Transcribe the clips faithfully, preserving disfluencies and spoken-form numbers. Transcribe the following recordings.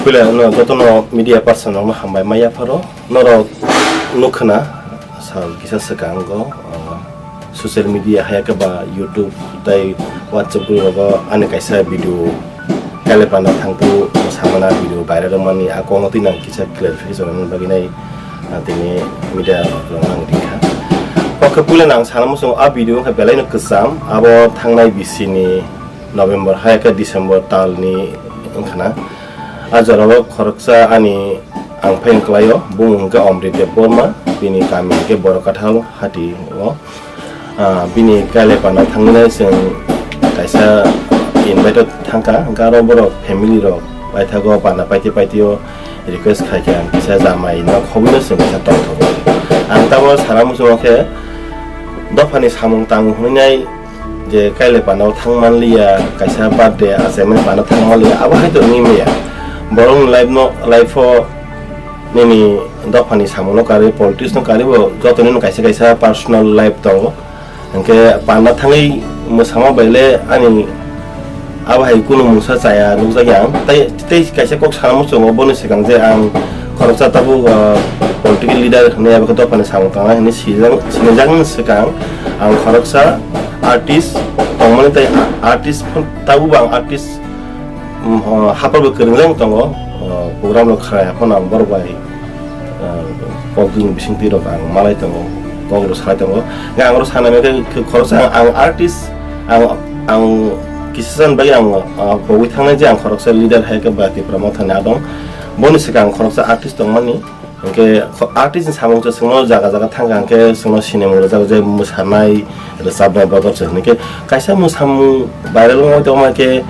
Puila no jotono media person rokno hambai ma yapharo. Norok nukha na sal kisa swkango, uh, social media hai khe ba YouTube tei WhatsApp group rogo ani kaisa video Kailai panda thangphuru samana video viral wngmani a kokno twi nang kisa clarification rwna bagwi nai, ah, tini media rok nang ringkha. Oke, puila nang sana muchungo a video wngkha belai no kwcham, abo thangnai bisi ni November hai khe December tal ni wngkha na. A jora o khoroksa ani ang phai wngkhlaio, bung hwnkhe Omrit Debbarma, bini kami hwnkhe Borok Kathal hati o. Ah, bini Kailai panda thangwi nai chwng kaisa invite o thangkha, hwnkhe aro borok family rok paithago panda paiti paiti o request khaikhe ang kisa jamai no khobwi no chwng kisa tongthogo. Ang tamo sana muchungo khe dophani samung tang hwnwi nai je Kailai panda o thang manliya, kaisa birthday achaimani panda thang manliya, abo hai to wngwi manya. Borokni life no, life o nini dophani samungno karwi, politics no karwi bo jotoni no kaisa kaisa personal life tongo. Hwnkhe panda thangwi mwsama baile ani abo hai kunu mungsa chaya nukjakya ang. Tai tei kaisa kok sana muchungo boni swkang je ang khoroksa tabuk, ah, political leader hwnwi abo khe dophani samung tangnai hwnwi sijak-, sinijaknani swkang ang khoroksa artist tongmani tei artist phano tabukbo ang artist, um, oh, hapharbo kwrwngjak tongo, oh, program rok khlai phano ang borok bai, ah, kokdini bisingtwi rok ang malai tongo, kok rok sai tongo. Hwnkhe ang oro sana hwnkhe khoroksa ang, ang artist, ang, ang kisa san bagwi ang, ah, pogwi thangnai je ang khoroksa leader hai khe ba Tipra Mothani adong. Boni swkang ang khoroksa artist tongmani. Hwnkhe kho-, artist ni samung se chwngno jaga jaga thangkha hwnkhe chwngno sinimung rwjak je mwsanai, rwchapnai bodol se hwnkhe kaisa mwsamung viral wngwi tongma khe,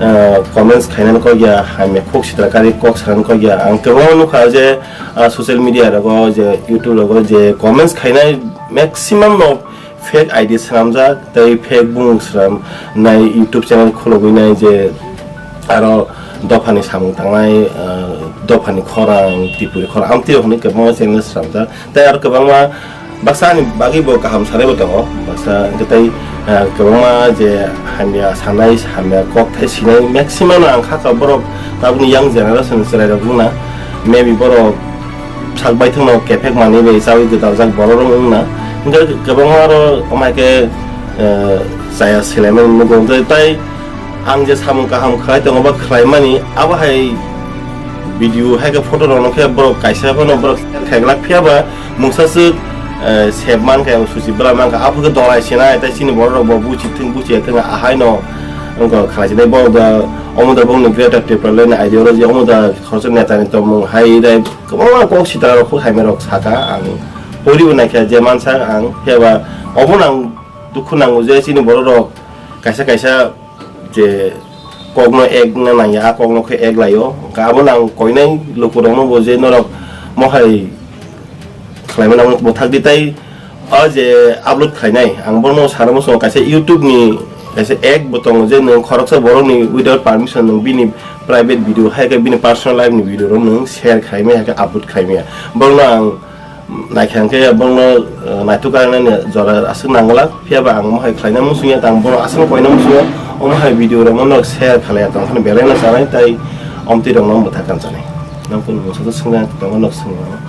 ah, comments khainani kok ya, hamya khuk sitra kari kok sanani kok ya. Ang kwbangma nukha je, ah, social media rogo je, YouTube rogo je comments khainai maximum no fake I D swnamjak tei fake bumung swnamnai YouTube channel khulugwi nai je aro dophani samung tangnai, ah, dophani khorang, Tripuri khorang, amtwi rok hwnwi kwbangma channel swnamjak. Tei aro kwbangma baksa ani bagwi bo kaham sanai bo tongo. Baksa hwnkhe tei, ah, kwbangma je hamya sanai, hamya kok thai sinai maximum no ang kha kha borok tabukni young generation chwrai rok wngna. Maybe borok sak baithang no kephek manwi bai chawi gwdal jak borok rok wngna. Hwnkhe kwbangma aro omo hai khe, ah, chaya swlaimani nugo. Hwnkhe tei ang je samung kaham khlai tongo ba khlaimani, abo hai video hai khe photo rokno khe borok kaisa phano borok share khailak, phiya ba mungsa swk, eh, sep mankha, suchi bwla mankha, aphuru khe dolai sinai, tei chini borok rok bo buchi thung, buchi ya thung, ahai no wngkha khlai sinai, borok da omo da bongni Greater Tipraland ni ideology, omo da khoroksa neta ni tongmung hai dai kwbangma kok sitra rok kok hamya rok saka, ang poribo naikha je mansa ang, phiya ba obo nang dukhu nango je chini borok rok kaisa kaisa je kokno ek wngna nangya, a kokno khe ek laio. Hwnkhe abono ang koinai lukurokno bo je norok mohai khlaimani abono bwthak di, tai o je upload khlainai, ang bono sana muchungo kaisa YouTube ni kaisa act bo tongo je nwng khoroksa borokni without permission nwng bini private video hai khe bini personal life ni video rok nwng share khlaimaya hai khe upload khlaimaya, borokno ang naikha hwnkhe bongno, eh, naithok karnani jora aswk nangwlak, phiya ba ang mohai khlaina muchungya, tang bono aswkno koina muchungo, omo hai video rokno nok share khlaiya tong phano belai no chanai, tai omtwi rokno bwthak kan chanai. Nang kunu mungsa swngna tongo, nok swngna.